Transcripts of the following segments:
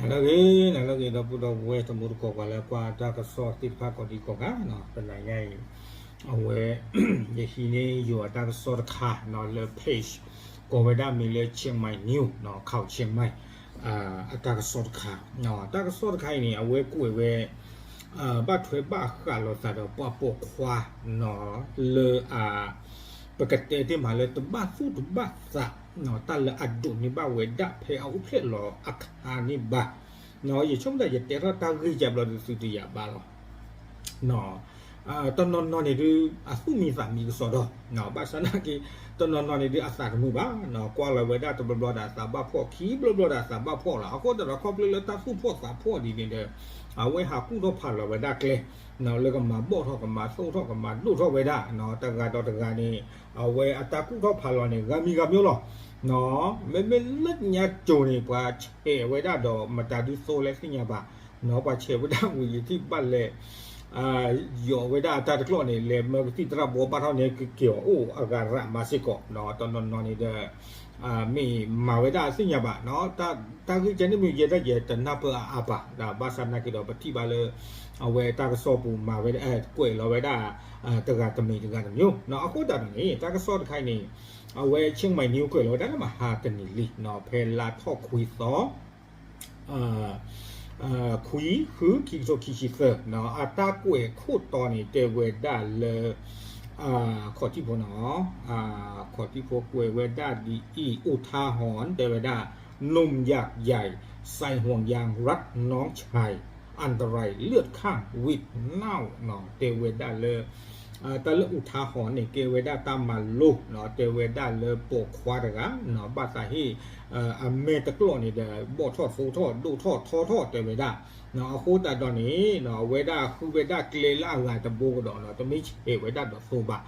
နလၢဂ့ၤ နလၢဂ့ၤ ဒီပုၢ်ဒီဝဲၢ်တံၤသကိး ပှၤလၢကွၢ်တၢ်ကစီၣ်သ့ၣ်တဖၣ်ကိးဒံကိးဂၤနီၤ, တနၤညါအံၤ အဝဲ ယဟံးန့ၢ်ယိၤအတၢ်ကစီၣ်တခါနီၤ လၢ page ကိးဝဲဒၣ်မ့ၢ်လၢ Chiang Mai News နီၤ, ခီၣ် Chiang Mai အတၢ်ကစီၣ်တခါ, တၢ်ကစီၣ်တခါအံၤန့ၣ် အဝဲကွဲးဝဲ ဘၣ်ထွဲဘၣ်ဃးလိာ်သးဒီးပှၤပိာ်ခွါနီၤ လၢအ ပကတဲတ့ၢ်မးလၢတဘၣ်သူၣ်တဘၣ်သး တၢ်လၢအဒိးန့ၢ်ဘၣ်ဝဲဒၣ်ဖဲအအိၣ်ဖျဲၣ်လီၤအခါန့ၣ်ဘၣ်, ယဆိကမိၣ်တၢ်ယတဲထီၣ်တၢ်ဂ့ၢ်ကဘျီဒုးသုတယာ်ဘၣ်လီၤ. တနီၤနီၤန့ၣ်ဒုး အသူၣ်မံသးမံကစီဒီ, ဘၣ်ဆၣ်နာ်က့ တနီၤနီၤန့ၣ်ဒုးအသးတမုာ်ဘၣ်, ကွၢ်လီၤဝဲဒၣ်တဘျီဘျီဒီးအသးဘၣ်ဖှီၣ် ခံဘျီဘျီဒီးအသးဘၣ်ဖှီၣ်လီၤ. အဃိသတးဒီးခီဖျိလၢတၢ်သူၣ်ဖှီၣ်သးဖှီၣ်ဒ်န့ၣ်ဒီး အဝဲဟးကူၣ်ထီၣ်ဖးလီၤဝဲဒၣ်ကျဲ လၢကမၤဘီၣ်ထီၣ်ကမၤသိၣ်ထီၣ်ကမၤဒိၣ်ထီၣ်ဝဲဒၣ် တဂၤဒီးတဂၤန့ၣ် အဝဲအတၢ်ကူၣ်ထီၣ်ဖးလီၤန့ၣ် ဂၤမံၤဂၤမံၤလီၤ. မ့မ့ၢ်လၢညါကၠိၤန့ၣ် ပှၤဆဲးဝဲဒၣ်ဒီးမတၤဒုသိလဲၣ်သ့ၣ်ညါဘၣ်, ပှၤဆဲးဝဲဒၣ်ဝံၤယထံၣ်ဘၣ်လဲၤ ယိးဝဲဒၣ်အတၢ်တကျိာ်န့ၣ် လဲၤမၢကသံၣ်သရၣ်ဘီဘၣ်ထီၣ်န့ၣ် ကက့ၤအီၤအိၣ်အဂၤရးမၤစ့ၢ်ကီး, တနီၤနီၤန့ၣ်ဒီး မ့ၢ်မၤဝဲဒၣ်သ့ၣ်ညါဘၣ်, တၢ်ဂ့ၢ်ကဲန့ၣ်မ့ၢ်ယဲဒၣ်ယဲတနၢ်ပၢၢ်အါအါဘၣ်, ဘၣ်ဆၣ်နာ်က့ဒီးပထံၣ်ဘၣ်လၢ အဝဲတၢ်ကစီၣ်ပူၤမၤဝဲ ကွဲးလီၤဝဲဒၣ် တဂၤတမံၤတဂၤတမံၤ, အဃိသတးဒီးန့ၣ် တၢ်ကစီၣ်တခါအံၤန့ၣ် အဝဲ Chiang Mai News ကွဲးလီၤဝဲဒၣ်လၢမဟါတနံၤလံ ဖဲလါထီၣ်ခွံသီ ခွံ ဃု ခံကထိခံဆံသၢ, အတၢ်ကွဲးခိၣ်တီန့ၣ် တဲဝဲဒၣ်လၢ ခီၣ်ထံးဖိနီၤ, ခီၣ်ထံးဖိကွဲးဝဲဒၣ်ဒ်အံၤ อุทาหรณ์ တဲဝဲဒၣ် หนุ่มอยากใหญ่ ใส่ห่วงยางรัดน้องชาย อันตรายเลือดข้าง วิดเน่า တဲဝဲဒၣ်လၢ တၢ်လၢ อุทาหรณ์ န့ၣ် ကဲဝဲဒၣ်တၢ်မၤလိ တဲဝဲဒၣ်လၢပိာ်ခွါတဂၤ ဘၣ်သးဟ့ၣ် အမဲာ်တကျိာ်န့ၣ်ဒီး ဘီၣ်ထီၣ်သိထီၣ်ဒိၣ်ထီၣ်ထီထီၣ်တဲဝဲဒၣ်, အဃိသတးဒီးန့ၣ် အဝဲဒၣ်ဃုဝဲဒၣ်ကျဲလၢအဂၤတဘိကဒီး တမ့ၢ်ဆဲးဝဲဒၣ်ဒီးသိဘၣ်,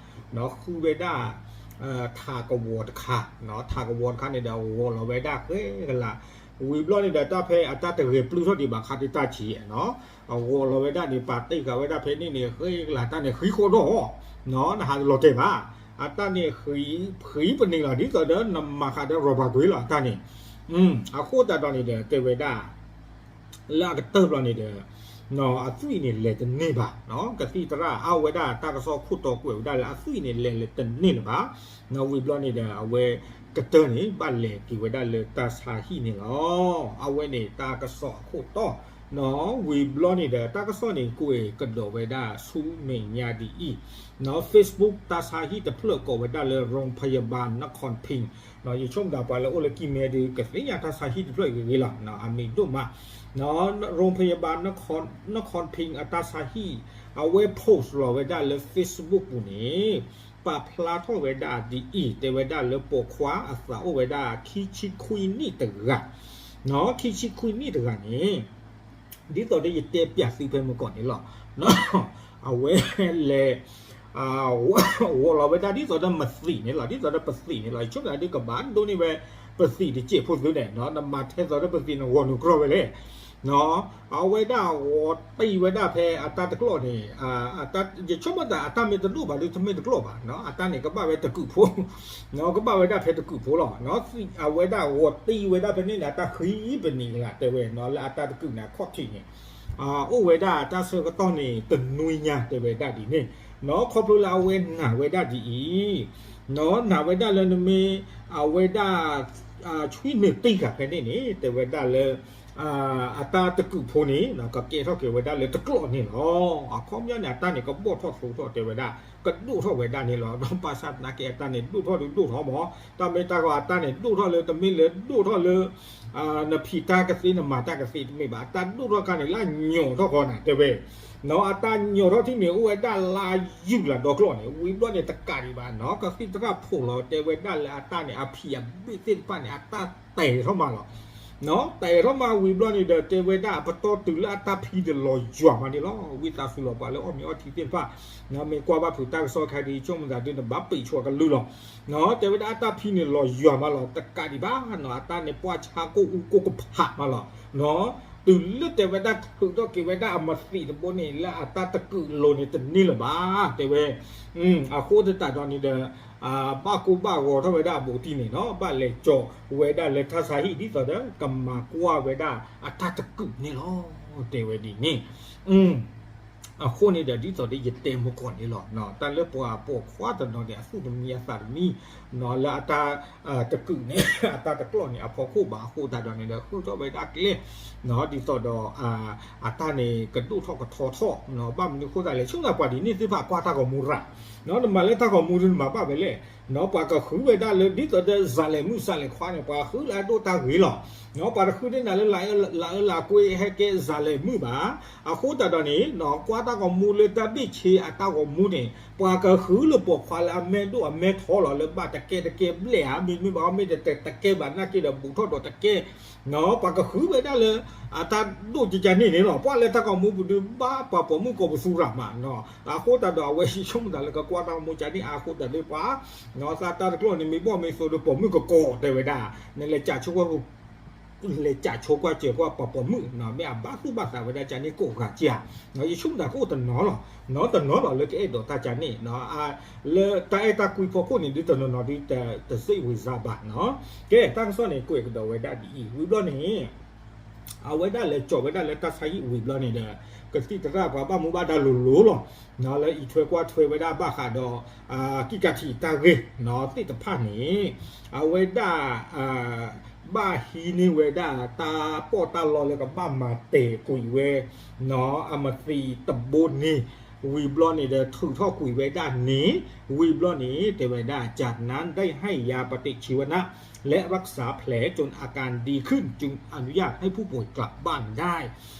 ဃုဝဲဒၣ် ထးကဝီၤတခါ, ထးကဝီၤတခါန့ၣ်ဒီး ဂီၤလီၤဝဲဒၣ်ဃဲကလး, ဝံၤဘျီန့ၣ်ဒီး တၢ်ဖဲအတၢ်တဂဲၤပျုၢ်ထီၣ်ဒံးဘၣ်ခါတတၢ်ဆံး, အဂီၤလီၤဝဲဒၣ်န့ၣ် ပာ်တ့ၢ်ဃာ်ဝဲဒၣ်ဖဲန့ၣ်န့ၣ် ဃဲကလးတၢ်န့ၣ် ဃံဃီထီၣ်, နဟးတလီၤတဲာ်ဘၣ်, အတၢ်န့ၣ် ဃံပနံၤလီၤ ဒ်သိးဒီးနမၤဃာ်ဒီး rubber ကွံာ်လီၤ အတၢ်န့ၣ်, အဃိသတးဒီးန့ၣ်ဒီး တဲဝဲဒၣ် လၢအကတၢၢ်ဘျီန့ၣ်ဒီး အသွံၣ်န့ၣ်လဲၤတန့ၢ်ဘၣ်, ကသံၣ်သရၣ်အါဝဲဒၣ်တၢ်ကစီၣ်ခိၣ်တီကွဲးဝဲဒၣ်လၢအသွံၣ်န့ၣ်လဲၤလဲၤတန့ၢ်လၢၤဘၣ်, ဝံၤဘျီန့ၣ်ဒီး အဝဲကတၢၢ်န့ၣ် ဘၣ်လဲၤက့ၤဝဲဒၣ်လၢတၢ်ဆါဟံၣ်န့ၣ်လီၤ. အဝဲန့ၣ်တၢ်ကစီၣ်အခိၣ်တီ, ဝံၤဘျီန့ၣ်ဒီး တၢ်ကစီၣ်န့ၣ် ကွဲးကဒီးဝဲဒၣ်ဆူမဲာ်ညါဒ်အံၤ, Facebook တၢ်ဆါဟံၣ်တဖျၢၣ်ကိးဝဲဒၣ်လၢ โรงพยาบาลนครพิงค์, ယဆိကမိၣ်ဒၣ်ပှၤလၢအိၣ်လၢကံၢ်မဲဒုး ကသ့ၣ်ညါတၢ်ဆါဟံၣ်တဖျၢၣ်ဂ့ၤဂ့ၤလီၤ, အမံၤဒိၣ်မး โรงพยาบาลนครพิงค์ အတၢ်ဆါဟံၣ် အဝဲ post လီၤဝဲဒၣ်လၢ Facebook ပူၤန့ၣ် ပာ်ဖျါထီၣ်ဝဲဒၣ်ဒ်အံၤ တဲဝဲဒၣ်လၢပိာ်ခွါအသးအိၣ်ဝဲဒၣ် ခံဆံခွံနံၣ်တဂၤ, ခံဆံခွံနံၣ်တဂၤန့ၣ် ဒ်သိးဒီးယတဲပျးသုဖဲမုၢ်ကီၢ်န့ၣ်လီၤ, အဝဲလဲၤ ဂီၤလီၤဝဲဒၣ်ဒ်သိးဒီးမသံးန့ၣ်လီၤ, ဒ်သိးဒီးပသံးန့ၣ်လီၤ, ယဆိကမိၣ်ဒ်ကဘၣ်ဒိးန့ၢ်ဝဲ ပသံးတစဲးဖိသုန့ၣ် နမၤထဲသိးဒီးပသံးန့ၣ်ဂီၤနုာ်ကြီဝဲလဲၣ်, အဝဲဒၣ်ဂီၤတံၢ်ဝဲဒၣ်ဖဲအတၢ်တကျိာ်န့ၣ်, ယဆိကမိၣ်တၢ်အတၢ်မ့ၢ်တဒိၣ်ဘၣ်ဒီးတမ့ၢ်တကျိာ်ဘၣ်, အတၢ်န့ၣ်ကဘၣ်ဝဲတကုာ်ဖိ, ကဘၣ်ဝဲဒၣ်ဖဲတကုာ်ဖိလီၤ, အဝဲဒၣ်ဂီၤတံၢ်ဝဲဒၣ်ဖဲန့ၣ်န့ၣ် အတၢ်ဃံပနံၤလၢတဲဝဲ လၢအတၢ်တကုာ်န့ၣ်အခီၣ်ထံးန့ၣ် အိၣ်ဝဲဒၣ်တၢ်ဆၢကတီၢ်န့ၣ်တနွံညါတဲဝဲဒၣ်ဒ်န့ၣ်, ခီဖျိလၢအဝဲနာ်ဝဲဒၣ်ဒ်အံၤ, နာ်ဝဲဒၣ်လၢနမ့ၢ် အဝဲဒၣ် ဆွံနုာ်တံၢ်ဃာ်ဖဲန့ၣ်န့ၣ် တဲဝဲဒၣ်လၢ အတၢ်တကုာ်ဖိန့ၣ် ကကဲထီၣ်က့ၤဝဲဒၣ်လၢတကျိာ်န့ၣ်လီၤ. အခီပညီန့ၣ် အတၢ်န့ၣ်ကဘီၣ်ထီၣ်သိထီၣ်တဲဝဲဒၣ် ကဒိၣ်ထီၣ်ဝဲဒၣ်န့ၣ်လီၤ. ဘၣ်ဆၣ်သနာ်က့အတၢ်န့ၣ်ဒိၣ်ထီၣ်ဒုးဒိၣ်ထီၣ်မး, တၢ်မ့ၢ်တၢ်ကီအတၢ်န့ၣ်ဒိၣ်ထီၣ်လၢ တမ့ၢ်လၢဒိၣ်ထီၣ်လၢ နဖံးတၢ်ကသ့နမၤတၢ်ကသ့တမ့ၢ်ဘၣ်, အတၢ်ဒိၣ်ထီၣ်ခါန့ၣ် လၢအညီၣ်ထီၣ်ဃီနၤတဲဝဲ, အတၢ်ညီၣ်ထီၣ်ထံၣ်န့ၣ်အိၣ်ဝဲဒၣ်လါယူၤလၢဒီကျိာ်န့ၣ် ဝံၤဘျီန့ၣ်တကးဒံးဘၣ်နီၤ, ကသံၣ်သရၣ်ဖိးလီၤတဲဝဲဒၣ်လၢအတၢ်န့ၣ် အဖံးအဘ့ၣ်သ့ၣ်တဖၣ်န့ၣ် အတၢ်တဲာ်ထီၣ်မးလီၤ. တဲာ်ထီၣ်မးဝံၤဘျီန့ၣ်ဒီး တဲဝဲဒၣ်အပတီၢ်တုၤလၢအတၢ်ဖံးတလီၤယွၤမးန့ၣ်လီၤ. ဝံသးစူၤလီၤပှၤလၢအီၣ်မ့ၤအီထံသ့ၣ်တဖၣ် မ့ၢ်ကွၢ်ဘၣ်ဖုးတၢ်ကစီၣ်ခါဒ်ဆိကမိၣ်သးဒုးနဘၣ်ပံာ်ဆိအကလုၢ်လီၤ. တဲဝဲဒၣ်အတၢ်ဖံးန့ၣ်လီၤယွၤမးလီၤ တကးဒံးဘၣ်နီၤ, အတၢ်န့ၣ်ပှၢ်ဆါကိၣ်အူကိၣ်ကဖးမးလီၤ. တုၤလၢတဲဝဲဒၣ်ထုးထီၣ်က့ၤဝဲဒၣ်အမသံးတဘိန့ၣ် လၢအတၢ်တကုာ်လိၤန့ၣ်တန့ၢ်လၢၤဘၣ် တဲဝဲ, အဃိသတးဒီးန့ၣ်ဒီး ဘၣ်ကိၢ်ဘၣ်ဂီၤထီၣ်ဝဲဒၣ်အဘူးတံၢ်န့ၣ်နီၤ, ဘၣ်လဲၤကၠီၤဝဲဒၣ်လၢတၢ်ဆါဟံၣ်ဒ်သိးဒီး ကမၤကွၢ်ဝဲဒၣ်အတၢ်တကုးန့ၣ်လီၤ, တဲဝဲဒ်န့ၣ်. အဃိန့ၣ်ဒီး ဒ်သိးဒီးယတဲမုၢ်ကီၢ်န့ၣ်လီၤ, တၢ်လၢပှၤပိာ်ခွါတနီၤန့ၣ် အသူၣ်တမံအသးတမံ လၢအတၢ်တကုးန့ၣ် အတၢ်တကျီၢ်န့ၣ် အဖီခိၣ်ဘၣ်အဃိသတးဒီးန့ၣ်ဒီး ဃုထီၣ်ဝဲဒၣ်ကျဲ ဒ်သိးဒီး အတၢ်န့ၣ်ကဒိၣ်ထီၣ်ကထီထီၣ်, ဘၣ်မနုၤအဃိသတးလဲၣ်, ဆိကမိၣ်ပှၤဒ်န့ၣ်သ့ၣ်တဖၣ်ကွၢ်တၢ်ဂီၤမူရၤ, နမၤလၢတၢ်ဂီၤမူဒ် နမၤဘၣ်ဝဲလဲၣ်, ပှၤကဃုဝဲဒၣ်လၢ ဒ်သိးဒီးစၤလဲၤမုၣ်စၤလဲၤခွါန့ၣ် ပှၤဃုလၢအဒိၣ်တၢ်ဂ့ၤလီၤ, ပှၤတဃုန့ၢ်နၤလၢ လၢအလၤကွ့ဟဲကဲစၤလဲၤမုၣ်ဘၣ်, အဃိသတးဒီးန့ၣ် ကွၢ်တၢ်ဂီၤမူလၢတၢ်ဘ့ၣ်ဆ့အတၢ်ဂီၤမူန့ၣ် ပှၤကဃုလၢပိာ်ခွါလၢအမဲာ်ဒိၣ်အမဲာ်ထီလီၤ လၢဘၣ်တကဲတကဲဘျဲၣ်ဧါ, မ့တမ့ၢ်ဘၣ် မ့ၢ်တကဲဘၣ်နာ်က့ဒီး ဘူးထီၣ်ဒီးတကဲ ပှၤကဃုဝဲဒၣ်လၢ အတၢ်ဒိၣ်ကကန့ၣ်န့ၣ်လီၤ, ပှၤလၢတၢ်ဂီၤမူပူၤဒုး ဘၣ်ပှၤပိာ်မုၣ်ကိးပသူရၤမး, အဃိသတးဒီး အဝဲဆိကမိၣ်သးလၢကကွၢ်တၢ်ဂီၤမူကန့ၣ် အဃိသတးလၢပှၤ သးတၢ်တကျီၢ်န့ၣ် မ့ၢ်ဘီၣ်မ့ၢ်သိဒီးပိာ်မုၣ်ကကိးတဲဝဲဒၣ်, နလဲၤကးဆိကွၢ် လဲၤကးဆိကွၢ်စၢၤကွၢ်ပှၤပိာ်မုၣ် မ့ၢ်အဘၣ်သူၣ်ဘၣ်သးဝဲဒၣ်ကန့ၣ်ကိးဂၤက့ဧါ, ယဆိကမိၣ်သးကအိၣ်တနီၤလီၤ, နီတနီၤလီၤလၢကအဲၣ်ဒိးတၢ်ကန့ၣ် လၢတၢ်အဲၣ်တၢ်ကွံဖီခိၣ်န့ၣ် ဒ်တနီၤနီၤဒ်တစ့ၣ်ဝံၤစါဘၣ်နီၤ, ကဲ တၢ်ကစီၣ်န့ၣ်ကွဲးကဒီးဝဲဒၣ်ဒ်အံၤ ဝံၤဘျီန့ၣ် အဝဲဒၣ်လဲၤကၠီၤဝဲဒၣ်လၢတၢ်ဆါဟံၣ်ဝံၤဘျီန့ၣ်ဒီး ကသံၣ်သရၣ်ပှၤဘၣ်မူဘၣ်ဒါလိၤလိၤလီၤ, လၢအံးထွဲကွၢ်ထွဲဝဲဒၣ်ဘၣ်ဃးဒီး ကံးကးထံးတၢ်ဂ့ၢ်သ့ၣ်တဖၣ်န့ၣ် အဝဲဒၣ် ဘၣ်ဟံးန့ၢ်ဝဲဒၣ်တၢ်ပီးတၢ်လီလၢကဘၣ်မၤတဲာ်ကွံာ်ဝဲ အမသံးတဘိန့ၣ် ဝံၤဘျီန့ၣ်ဒီးထုးထီၣ်ကွံာ်ဝဲဒၣ်န့ၣ် ဝံၤဘျီန့ၣ် တဲဝဲဒၣ် จากนั้นได้ให้ยาปฏิชีวนะ และรักษาแผลจนอาการดีขึ้น จึงอนุญาตให้ผู้ป่วยกลับบ้านได้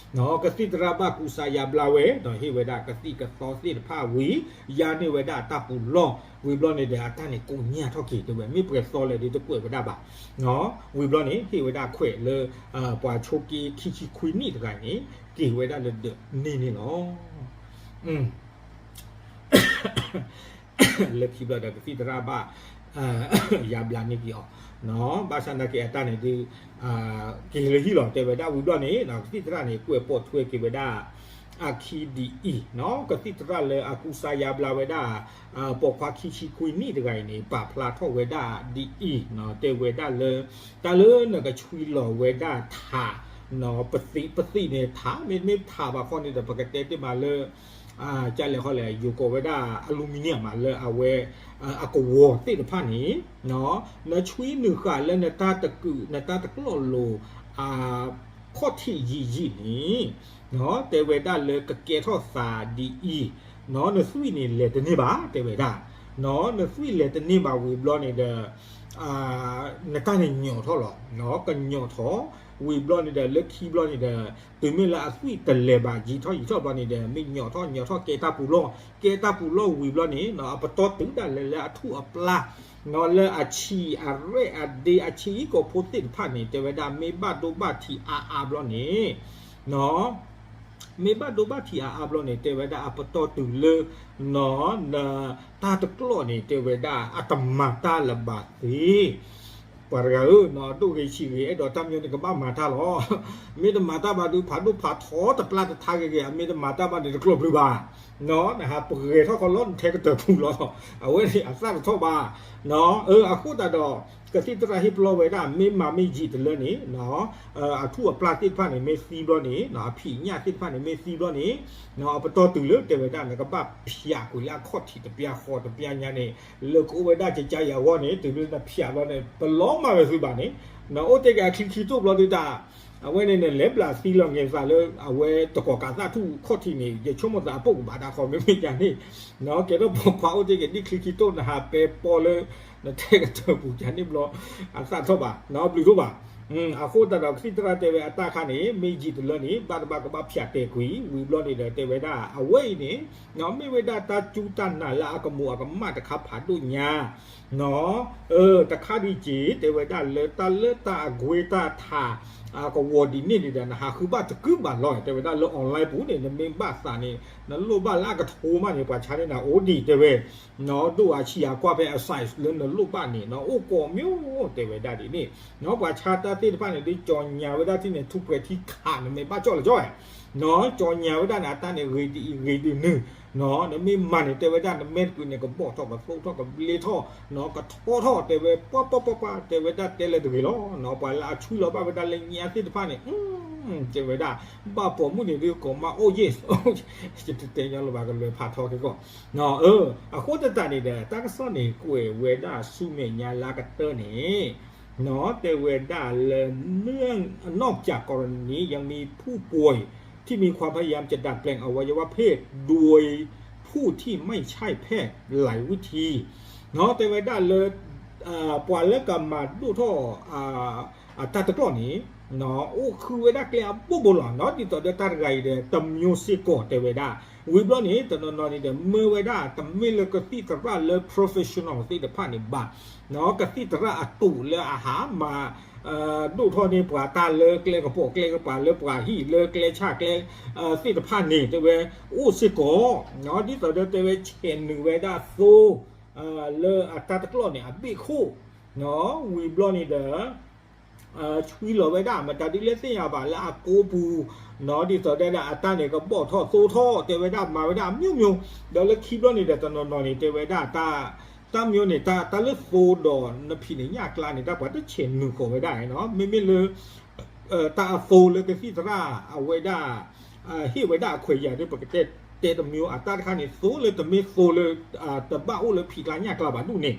ကသံၣ်သရၣ်ဘၣ်ကူစါယါဘျါဝဲ ဒီးဟ့ၣ်ဝဲဒၣ်ကသံၣ်ကသီသ့ၣ်တဖၣ်ဝံၤ ယါန့ၢ်ဝဲဒၣ်တၢ်ပူၤလီၢ် ဝံၤဘျီန့ၣ်ဒီး အတၢ်န့ၣ်ကိးညါထီၣ်က့ၤတဲဝဲ မ့ၢ်ပှဲၤသီလဲၣ်ဒီးတကွဲးဝဲဒၣ်ဘၣ် ဝံၤဘျီန့ၣ် ဟ့ၣ်ဝဲဒၣ်ခွဲးလၢ ပှၤဆိက့ခံဆံခွံနံၣ်တဂၤန့ၣ် က့ၤဝဲဒၣ်လၢဒၢးန့ၢ်န့ၣ်လီၤ. လၢခံဘျီဒီးကသံၣ်သရၣ်ဘၣ် ယါဘျါန့ၢ်က့ၤအီၤ, ဘၣ်ဆၣ်နာ်က့အတၢ်န့ၣ်ဒုး က့ၤလၢဟံၣ်လီၤ တဲဝဲဒၣ်ဝံၤဘျီန့ၣ် ကသံၣ်သရၣ်န့ၣ် ကွဲးပိာ်ထွဲက့ၤဝဲဒၣ် အခံဒ်အံၤ, ကသံၣ်သရၣ်လၢအကူစါယါဘျါဝဲဒၣ် ပိာ်ခွါခံဆံခွံနံၣ်တဂၤအံၤန့ၣ် ပာ်ဖျါထီၣ်ဝဲဒၣ်ဒ်အံၤ, တဲဝဲဒၣ်လၢ တၢ်လၢနကဆွံလီၤဝဲဒၣ်ထး ပသံး ပသံးန့ၣ်ထး မ့တမ့ၢ်ထးဘၣ်ခီန့ၣ်ဒီး ပကတဲတ့ၢ်မးလၢ ကလဲၤခီလဲၣ် ယိၤကိးဝဲဒၣ် aluminium မးလၢအဝဲ အကဝီၤသ့ၣ်တဖၣ်န့ၣ် နဆွံနုာ်ဃာ်လၢနတၢ်တကုး နတၢ်တကျီၢ်လိၤ ခီၣ်ထံးယံာ်ယံာ်န့ၣ် တဲဝဲဒၣ်လၢကကဲထီၣ်သးဒ်အံၤ, နသွံၣ်န့ၣ်လဲၤတန့ၢ်ဘၣ် တဲဝဲဒၣ်, နသွံၣ်လဲၤတန့ၢ်ဘၣ်ဝံၤဘျီန့ၣ်ဒီး နတၢ်န့ၣ်ညိးထီၣ်လီၤ, ကညိးထီၣ် ဝံၤဘျီန့ၣ်ဒီး လၢခံဘျီန့ၣ်ဒီး တုၤမ့ၢ်လၢအသွံၣ်တလဲၤဘၣ်ယံာ်ထီၣ်ယံာ်ထီၣ်ဘျီန့ၣ်ဒီး မ့ၢ်ညိးထီၣ်ညိးထီၣ်ကဲတၢ်ပူၤလီၢ် ကဲတၢ်ပူၤလီၢ်ဝံၤဘျီန့ၣ် အပတီၢ်တုၤဒၣ်လဲာ်လၢအထူၣ်အပျၢ် လၢအဆံးအရဲၣ်အဒ့အဆံးအံၤကိာ်ဖိသ့ၣ်တဖၣ်န့ၣ် တဲဝဲဒၣ် မ့ၢ်ဘၣ်ဒိဘၣ်ထံးအါအါဘျီန့ၣ် မ့ၢ်ဘၣ်ဒိဘၣ်ထံးအါအါဘျီန့ၣ် တဲဝဲဒၣ်အပတီၢ်တုၤလၢ နတၢ်တကျီၢ်န့ၣ် တဲဝဲဒၣ်အတမၤတၢ်လၢၤဘၣ်သ့ ပှၤတဂၤဧၢ, နဒိၣ်ဂ့ၤဆံးဂ့ၤ အဲၣ်ဒိးတၢ်မညီန့ၣ် ကဘၣ်မၤတၢ်လီၤ. မ့ၢ်တမၤတၢ်ဘၣ်ဒုး ဖးဒိၣ်ဖးထီတပျၢ်တထါဂ့ၤဂ့ၤ အမ့ၢ်တမၤတၢ်ဘၣ်န့ၣ် တကျီၢ်ဘျုးဘၣ်. နဟးပှဲၤထီၣ်ခီလီၤ နထဲကတၢၢ်ပူၤလီၤ. အဝဲန့ၣ်အသၣ်တထီၣ်ဘၣ်. အဃိသတးဒီး ကသံၣ်သရၣ်ဟ့ၣ်ပလီၢ်ဝဲဒၣ် မ့ၢ်မၤမ့ၢ်ယံာ်တလၢန့ၣ် အထူၣ်အပျၢ်သ့ၣ်တဖၣ်န့ၣ် မ့ၢ်သံဘျီန့ၣ် အဖံးညၣ်သ့ၣ်တဖၣ်န့ၣ် မ့ၢ်သံဘျီန့ၣ် အပတီၢ်တုၤလၢတဲဝဲဒၣ် နကဘၣ်ဖျးကွံာ်လၢအခီၣ်ထံးတပျၢ်ဃီတပျၢ်ညါန့ၣ် လၢကအိၣ်ဝဲဒၣ်ကကါယၤဂီၢ်န့ၣ် တုၤလၢနဖျးဘျီန့ၣ် ပလီၤမၢ်ဝဲသုဘၣ်န့ၣ် နအိၣ်တ့ၢ်က့ၤအချံခံတိၣ်ဘျီဒုးတၢ် အဝဲန့ၣ်န့ၣ် လဲၤဘျးသံလီၤ ငဲၤသးလၢ အဝဲတကီၢ်ကးသၣ်ထူၣ်ခီၣ်ထံးန့ၣ် ယဆိကမိၣ်သးအပိၢ်ကဘၣ်တၢ်ခီ မ့မ့ၢ်ယၤန့ၣ် ကဲထီၣ်ပိာ်ခွါအိၣ်တ့ၢ်က့ၤဒ်ချံခံတိၣ် နဟးပဲပီလၢ နထဲကတၢၢ်ပူၤယၤန့ၣ်ဘျီ အသၣ်ထီၣ်ဘၣ် ဘျုးထီၣ်ဘၣ်. အဃိသတးဒီး ကသံၣ်သရၣ်တဲဝဲအတၢ်ခါန့ၣ် မ့ၢ်ယံာ်တလၢန့ၣ် ဘၣ်တဘၣ်ကဘၣ်ဖျးတဲာ်ကွံာ် ဝံၤဘျီန့ၣ်ဒီးတဲဝဲဒၣ် အဝဲအံၤန့ၣ် မ့ၢ်ဝဲဒၣ်တၢ်စူၢ်တၢ်နာ်လၢအကမူးအကမၣ်တခါဖးဒိၣ်ညါ တခါဒံးက့ၤ တဲဝဲဒၣ်လၢတၢ်လၢတၢ်အကွ့တၢ်ထး အကဝီၤဒ်န့ၣ်န့ၣ်ဒီး နဟးဃုဘၣ်တကုဘၣ်လီၤ တဲဝဲဒၣ်လၢ online ပူၤန့ၣ် နမ့ၢ်ဘၣ်သးန့ၣ် နလိၣ်ဘၣ်လၢအကထိမးန့ၣ် ပှၤဆါန့ၢ်နၤအိၣ်ဒံးတဲဝဲ ဒိၣ်အဆံးအကွၢ်ဖဲအ size လၢနလိၣ်ဘၣ်န့ၣ် အိၣ်ကိးမံၤ တဲဝဲဒၣ်ဒ်န့ၣ် ပှၤဆါတၢ်သ့ၣ်တဖၣ်န့ၣ် ဒ်ကၠီညါဝဲဒၣ်ထံၣ်န့ၣ် ထူးပှဲၤထံခး နမ့ၢ်ဘၣ်ကၠီၣ်လၢကၠီၣ်ဝဲ နီၢ် ကၠီညါဝဲဒၣ်န့ၣ် အတၢ်န့ၣ်ဂ့ၤဒ်အံၤဂ့ၤဒ်နုၤ, နီၢ် နမ့ၢ်မၤန့ၣ် တဲဝဲဒၣ် နမဲာ်တကွံန့ၣ် ကဘီၣ်ထီၣ်ကသိထီၣ်ကဘျ့ထီၣ်, နီၢ် ကထီထီၣ် တဲဝဲ ပှၤပှၤပှၤပှၤ တဲဝဲဒၣ်တဲလၢတဂ့ၤလီၤ, နီၢ် ပှၤလၢအဆှံလီၤဘၣ်ဝဲဒၣ်လၢညါသ့ၣ်တဖၣ်န့ၣ် တဲဝဲဒၣ် ဘၣ်ပိာ်မုၣ်န့ၣ်ဒုးကိးမးအိၣ်ယ့ၣ်, ယတတဲညီလၢၤဘၣ် ကလဲၤဖးထီက့ၤကီး, နီၢ် အဃိသတးန့ၣ်ဒီး တၢ်ကစီၣ်န့ၣ် ကွဲးဝဲဒၣ်ဆူမဲာ်ညါလၢအကတၢၢ်န့ၣ် နီၢ် တဲဝဲဒၣ်လၢ นอกจากกรณียังมีผู้ป่วยที่มีความพยายามจะดัดแปลงอวัยวะเพศ โดยผู้ที่ไม่ใช่แพทย์หลายวิธี, နီၢ် တဲဝဲဒၣ်လၢ ပှၤလၢကမၤဒိၣ်ထီၣ် အတၢ်တကျီၢ်န့ၣ် အိၣ်ဃုာ်ဝဲဒၣ်ကျဲအဘိဘိလီၤ, နီၢ် ဒ်သိးဒီးတၢ်တဂၤအံၤဒီး တမျိုးစ့ၢ်ကီး တဲဝဲဒၣ်, ဝံၤဘျီန့ၣ် တနီၤနီၤန့ၣ်ဒီး မၢဝဲဒၣ် တမ့ၢ်လၢကသံၣ်သရၣ်လၢ professional သ့ၣ်တဖၣ်န့ၣ်ဘၣ်, နီၢ် ကသံၣ်သရၣ်အတူးလၢအဟးမၤ ဒိၣ်ထီၣ်န့ၢ်ပှၤတၢ်လၢကျဲကပိာ်ကျဲကပၤ လၢပှၤဟံၣ်လၢကျဲဆၣ်ကျဲ သ့ၣ်တဖၣ်န့ၣ် တဲဝဲ အိၣ်စ့ၢ်ကီး, နီၢ် ဒ်သိးဒီးတဲဝဲ ဆဲးနုာ်ဝဲဒၣ်သိ လၢအတၢ်တကျီၢ်န့ၣ် အဘ့ၣ်ခိၣ်, နီၢ် ဝံၤဘျီန့ၣ်ဒီး ဆှံလီၤဝဲဒၣ် မတၤဒ်လဲၣ်သ့ၣ်ညါဘၣ်လၢအကိးပူၤ, နီၢ် ဒ်သိးဒီးအတၢ်န့ၣ် ကဘီၣ်ထီၣ်သိထီၣ် တဲဝဲဒၣ် မၤဝဲဒၣ်အမျိုးမျိုး, ဒီးလၢခံဘျီန့ၣ်ဒီး တနီၤနီၤန့ၣ် တဲဝဲဒၣ် တၢ်မျိုးန့ၣ် တၢ်လၢသိဒီးနဖံးနညၣ်ကျါန့ၣ် တၢ်ပှၤတဆဲးနုာ်ဃီၤဝဲဒၣ်, နီၢ် မ့မ့ၢ်လၢ တၢ်အသိလၢကသံၣ်သရၣ်အဝဲဒၣ် ဟ့ၣ်ဝဲဒၣ်အခွဲးယာ်ဒီး ပကတဲတဲတမျိုး အတၢ်တခါန့ၣ် သိလၢတမ့ၢ်သိလၢ တဘၣ်အိၣ်လၢဖံးကျါညၣ်ကျါဘၣ်ဒူၣ်န့ၣ်,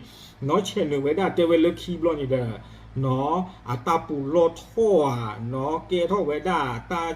နီၢ် ဆဲးနုာ်ဝဲဒၣ် တဲဝဲလၢခံဘျီန့ၣ်ဒီး နီၢ် အတၢ်ပူၤလီၢ်ထီၣ်ဧါ, နီၢ် ကဲထီၣ်ဝဲဒၣ်တၢ်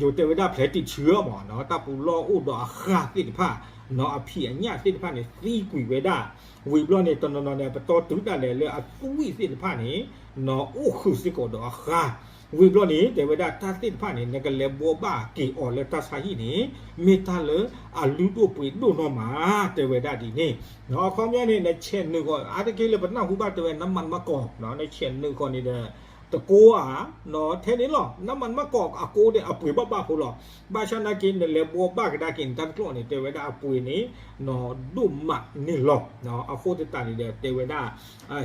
ယိၤတဲဝဲဒၣ် ဖျဲးတံာ်ဆၢမး, နီၢ် တၢ်ပူၤလီၢ်အိၣ်ဒီးအဃၢ်သ့ၣ်တဖၣ်, နီၢ် အဖံးအညၣ်သ့ၣ်တဖၣ်န့ၣ် သံကွံာ်ဝဲဒၣ်, ဝံၤဘျီန့ၣ် တနီၤနီၤန့ၣ် ပတီၢ်တုၤဒၣ်လဲာ်လၢအသွံၣ်သ့ၣ်တဖၣ်န့ၣ် နီၢ် အိၣ်ဃုာ်စ့ၢ်ကီးဒီးအဃၢ်, ဝံၤဘျီန့ၣ် တဲဝဲဒၣ်တၢ်သ့ၣ်တဖၣ်န့ၣ် နကလဲၤဘှီဘၣ်က့ၤအီၤလၢတၢ်ဆါဟံၣ်န့ၣ် မ့ၢ်တၢ်လၢအလုၢ်ဒိၣ်ပှ့ၤဒိၣ်နီၢ်မး, တဲဝဲဒၣ်ဒ်န့ၣ်, နီၢ် အခီပညီန့ၣ် နဆဲးနုာ်ဃီၤ အါတက့ၢ်လၢပနၢ်ဟူဘၣ်တဲဝဲ နမၤနမးကီး, နီၢ် နဆဲးနုာ်ဃီၤန့ၣ်ဒီး တကိးဧါ, နီၢ် ထဲန့ၣ်လီၤ, နမၤနမးကီးအကိးဒီးအပှ့ၤဘၣ်ဘၣ်ဖိလီၤ, ဘၣ်ဆၣ်နာ်က့ နလဲၤဘှီဘၣ်ကဒါက့ၤနတၢ်တကျီၢ်န့ၣ် တဲဝဲဒၣ်အပှ့ၤန့ၣ် နီၢ် ဒိၣ်မးန့ၣ်လီၤ, နီၢ် အဃိသတးန့ၣ်ဒီး တဲဝဲဒၣ်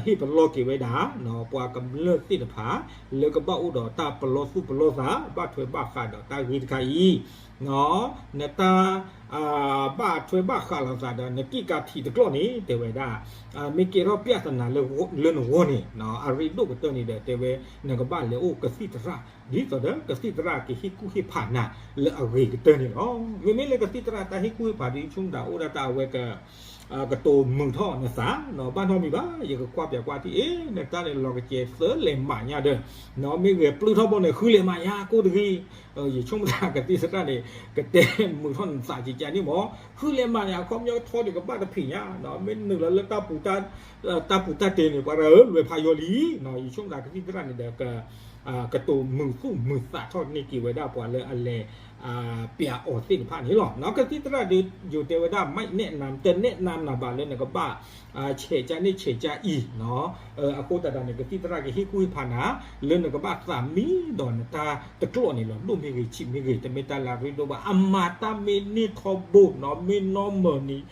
ဟ့ၣ်ပလီၢ်က့ၤဝဲဒၣ် နီၢ် ပှၤကမျၢၢ်သ့ၣ်တဖၣ် လၢကဘၣ်အိၣ်ဒီးတၢ်ပလီၢ်သူၣ်ပလီၢ်သး ဘၣ်ထွဲဘၣ်ဃးဒီးတၢ်ဂ့ၢ်တခါအံၤ, နီၢ် နတၢ် ဘၣ်ထွဲဘၣ်ဃးလိာ်သးဒီး နကံၣ်ကးထံးတကျီၢ်န့ၣ် တဲဝဲဒၣ် မ့ၢ်ကဲထီၣ် ပြဿနာ လၢနဂီၢ်န့ၣ် နီၢ် အရ့ဒိၣ်ကတၢၢ်န့ၣ်ဒီး တဲဝဲ နကဘၣ်လဲၤအိၣ်ကသံၣ်သရၣ် ဒ်သိးဒီးကသံၣ်သရၣ်ကဟ့ၣ်ကူၣ်ဟ့ၣ်ဖးနၤလၢအဂ့ၤကတၢၢ်န့ၣ်လီၤ. မ့မ့ၢ်လၢကသံၣ်သရၣ်တၢ်ဟ့ၣ်ကူၣ်ဟ့ၣ်ဖးဒီး ဆိကမိၣ်တၢ်အိၣ်ဒၣ်တၢ်အဝဲက ကတိၤမုာ်ထီၣ်နသး နီၢ် ဘၣ်နီတမံၤဘၣ်, ယကကွၢ်ပၠးကွၢ်ထံၣ် အ့ နတၢ်န့ၣ်လီၤကကဲးသၢလဲၤမးညါဒီး နီၢ် မ့ၢ်ဂဲၤပျုၢ်ထီၣ်ဘီန့ၣ် ဃုလဲၤမးညါကိၣ်တဂ့ၤ, ယဆိကမိၣ်တၢ်ကသံၣ်သရၣ်န့ၣ် ကတဲမုာ်ထီၣ်နသးကကန့ၣ်မး, ဃုလဲၤမးညါ အခီပညီထီဒီးကဘၣ်တဖံးညါ မ့ၢ်နုာ်လီၤလၢ တၢ်ပူၤတၢ်တဲန့ၣ် ပှၤတဂၤဧၢ လွဲၤဖးယီၤလံ, နီၢ် ယဆိကမိၣ်တၢ်ကသံၣ်သရၣ်န့ၣ်ဒီး ကတိၤမုာ်သူၣ်မုာ်သးထီၣ်န့ၢ်က့ၤဝဲဒၣ်ပှၤလၢအလဲၤ ပၠးအီၤသ့ၣ်တဖၣ်န့ၣ်လီၤ. နီၢ် ကသံၣ်သရၣ်ဒီး ယိၤတဲဝဲဒၣ် မၢ်နဲၣ်နၤ တနဲၣ်နၤနၤဘၣ်လၢနကဘၣ် ဆဲးကါန့ၣ်ဆဲးကါအံၤ, နီၢ် အဃိသတးဒီးန့ၣ် ကသံၣ်သရၣ်ကဟ့ၣ်ကူၣ်ဟ့ၣ်ဖးနၤ လၢနကဘၣ်သးမံဒီးနတၢ်တကျီၢ်န့ၣ်လီၤ. ဒိၣ်မ့ၢ်ဂ့ၤဆံးမ့ၢ်ဂ့ၤ တမ့ၢ်တၢ်လၢအရ့ဒိၣ်ဘၣ်, အမၤတၢ်မ့ၢ်န့ၢ်ထီဘိ နီၢ် မ့ၢ်နီၢ်မၢၤန့ၣ်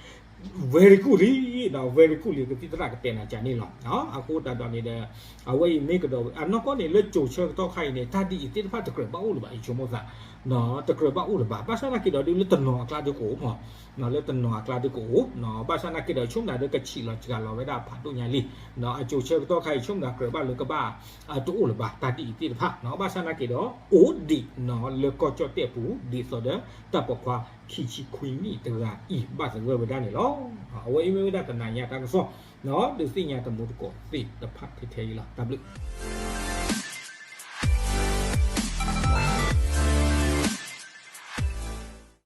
very good လံ, နီၢ် very good လံ ကသံၣ်သရၣ်ကတဲနၤကန့ၣ်လီၤ. အဃိသတးဒီးန့ၣ်ဒီး အဝဲအံၤမ့ၢ်ကဒီး အနီၢ်ကီၢ်န့ၣ် လၢကၠိၤဆၢကတီၢ်ခါအံၤန့ၣ် တၢ်ဒ်အံၤသ့ၣ်တဖၣ်တကြၢးဘၣ်အိၣ်လၢၤဘၣ် ယဆိကမိၣ်သး, တကြၢးဘၣ်အိၣ်လၢၤဘၣ်. ဘၣ်ဆၣ်သနာ်က့ဒီးဒုး လၢတနီၤအကျါဒုးကအိၣ်မး, လၢတနီၤအကျါဒုးကအိၣ်, ဘၣ်ဆၣ်သနာ်က့ဒီး ဆိကမိၣ်ဒၣ်ဒီး ကဆံးလီၤစှၤလီၤဝဲဒၣ်ဖးဒိၣ်ညါလံ. အကၠိၤဆၢကတီၢ်ခါအံၤ ဆိကမိၣ်ဒၣ်ကြၢးဘၣ်လၢကဘၣ် တအိၣ်လၢၤဘၣ် တၢ်ဒ်အံၤသ့ၣ်တဖၣ်, ဘၣ်ဆၣ်သနာ်က့ဒီး အိၣ်ဒံး လၢကီၢ်ကၠီၣ်တဲၣ်ပူၤ ဒ်သိးဒီး တၢ်ပိာ်ခွါခံဆံခွံနံၣ်တဂၤအံၤ ဘၣ်သဂၢၢ်ဝဲဒၣ်န့ၣ်လီၤ. အဝဲအံၤမ့ၢ်ဝဲဒၣ်တနၤညါတၢ်ကစီၣ် ဒုးသ့ၣ်ညါတမူတကိးသ့ၣ်တဖၣ်ထဲထဲအံၤလီၤ. တၢ်ဘျုး